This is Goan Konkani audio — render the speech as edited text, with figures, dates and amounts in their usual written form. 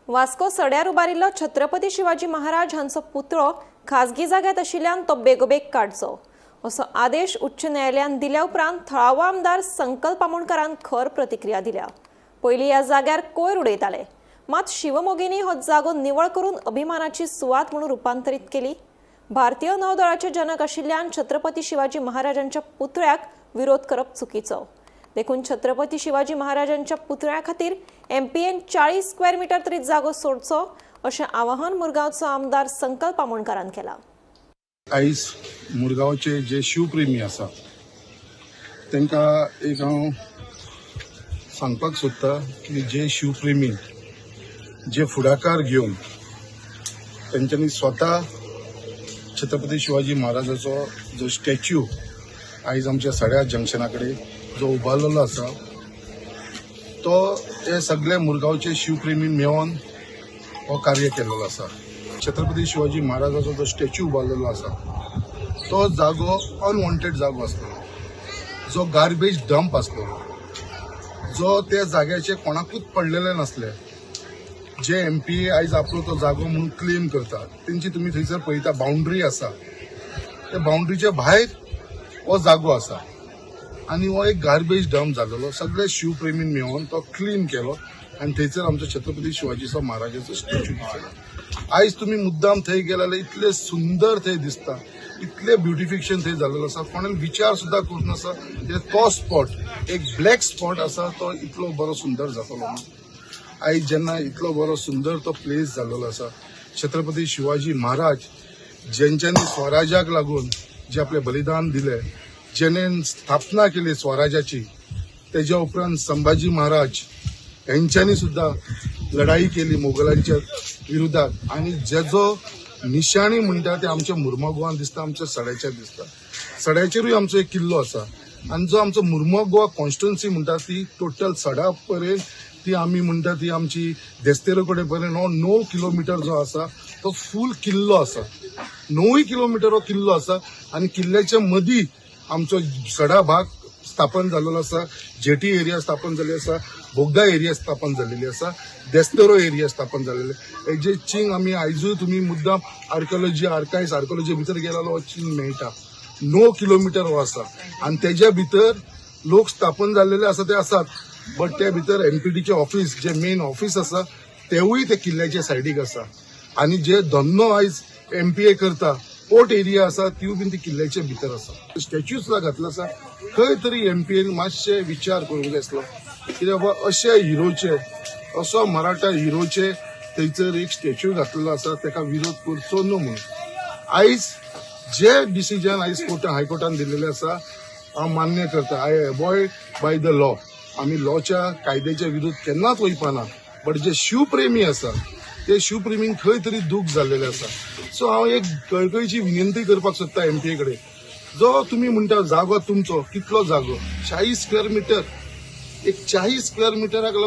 वास्को सड्यार उबारिल्लो छत्रपती शिवाजी महाराज हांचो पुतळो खाजगी जाग्यात आशिल्ल्यान तो बेगोबेग काडचो असो आदेश उच्च न्यायालयान दिल्या उपरांत थळावो आमदार संकल्प आमोणकारान खर प्रतिक्रिया दिल्या. पयलीं ह्या जाग्यार कोयर उडयताले, मात शिवमोगींनी हो जागो निवळ करून अभिमानाची सुवात म्हणून रुपांतरीत केली. भारतीय नौदळाचे जनक आशिल्ल्यान छत्रपती शिवाजी महाराजांच्या पुतळ्याक विरोध करप चुकीचो. देखून छत्रपती शिवाजी महाराजांच्या पुतळ्या खातीर एमपीएन 40 स्क्वेअर मिटर तरी जागो सोडचो अशें आवाहन मुरगांवचो आमदार संकल्प आमोणकारान केलां. आयज मुरगांवचे जे शिवप्रेमी आसा तांकां एक हांव सांगपाक सोदता की जे शिवप्रेमी जे फुडाकार घेवन तेंच्यांनी स्वता छत्रपती शिवाजी महाराजाचो जो स्टॅच्यू आयज आमच्या सड्या जंक्शना कडेन जो उबारलेलो आसा, तो हे सगळे मुरगांवचे शिवप्रेमी मेळोन हो कार्य केलेलो आसा. छत्रपती शिवाजी महाराजाचो जो स्टॅच्यू उबारलेलो आसा, तो जागो अनवॉन्टेड जागो आसलेलो, जो गार्बेज डंप आसलेलो, जो त्या जाग्याचे कोणाकूच पडलेले नासले. जे एमपीए आयज आपलो तो जागो म्हणून क्लेम करता, तेंची तुमी थंयसर पळयता बाउंड्री आसा, त्या बाउंड्रीच्या भायर हो जागो आसा आनी हो एक गार्बेज डंप जालेलो. सगळे शिवप्रेमीन मेळोन तो क्लीन केलो आनी थंयसर आमचो छत्रपती शिवाजीचो महाराजाचो स्टॅच्यू दिसलो. आयज तुमी मुद्दाम थंय गेले जाल्यार इतले सुंदर थंय दिसता, इतले ब्युटिफिकेशन थंय जाल्लेलो आसा. कोणें विचार सुद्दां करूंक नासा की तो स्पॉट एक ब्लॅक स्पॉट आसा, तो इतलो बरो सुंदर जातलो म्हणून. आयज जेन्ना इतलो बरो सुंदर तो प्लेस जाल्लेलो आसा, छत्रपती शिवाजी महाराज जेंच्यांनी स्वराज्याक लागून जे आपलें बलिदान दिलें, जेणे स्थापना केली स्वराज्याची, तेज्या उपरांत संभाजी महाराज हेंच्यांनी सुद्दां लढाई केली मोगलांच्या विरुद्धात आणि जेजो निशाणी म्हणटा ते आमच्या मुर्मो दिसता, आमच्या सड्याचेर दिसता. सड्याचेरूय आमचो एक किल्लो आसा आनी जो आमचो मुर्मो गोवा कॉन्स्टिट्युन्सी म्हणटा, ती टोटल सडा पर्यंत ती आमी म्हणटा ती आमची देस्तेरो कडेन पर्यंत हो 9 किलोमिटर जो आसा तो फूल किल्लो आसा. 9 किलोमिटर हो किल्लो आसा आनी किल्ल्याच्या मदीं आमचो सडा भाग स्थापन जाल्लो आसा. जेटी एरिया स्थापन जाल्ली आसा, बोगदा एरिया स्थापन जाल्लेली आसा, देस्तेरो एरिया स्थापन जाल्लेले. हेजे चिंग आमी आयजूय तुमी मुद्दाम आर्किओलॉजी आर्कायव्स आर्किओलॉजी भितर गेलो जाल्यार हो चिंग मेळटा. 9 किलोमिटर हो आसा आनी तेज्या भितर लोक स्थापन जाल्लेले आसा ते आसात, बट त्या भितर एमपीडीचे ऑफिस, जे मेन ऑफिस आसा, तेवूय ते किल्ल्याच्या सायडीक आसा आनी जे धंदो आयज एमपीए करता, पोर्ट एरिया आसा, तिवूय बीन ती किल्ल्याच्या भितर आसा. स्टॅच्यू सुद्दां घातलो आसा. खंय तरी एमपीएन मातशे विचार करूंक जाय आसलो, कित्याक बाबा अशे हिरोचे, असो मराठा हिरोचे थंयसर एक स्टॅच्यू घातलेलो आसा, ताका विरोध करचो न्हू म्हणून. आयज जे डिसिजन आयज कोर्टा हायकोर्टान दिलेलें आसा, हांव मान्य करता. I abide by the law. आमी लॉच्या कायद्याच्या विरुद्ध केन्नाच वयपाना, बट जे शिवप्रेमी आसा, ते शिवप्रेमींक खंय तरी दूख जाल्लेलें आसा. सो हांव एक कळकळीची विनंती करपाक सोदता एमपीए कडेन, जो तुमी म्हणटा जागो तुमचो, कितलो जागो? 40 स्क्वेअर मिटर. एक 40 स्क्वेअर मिटराक लागून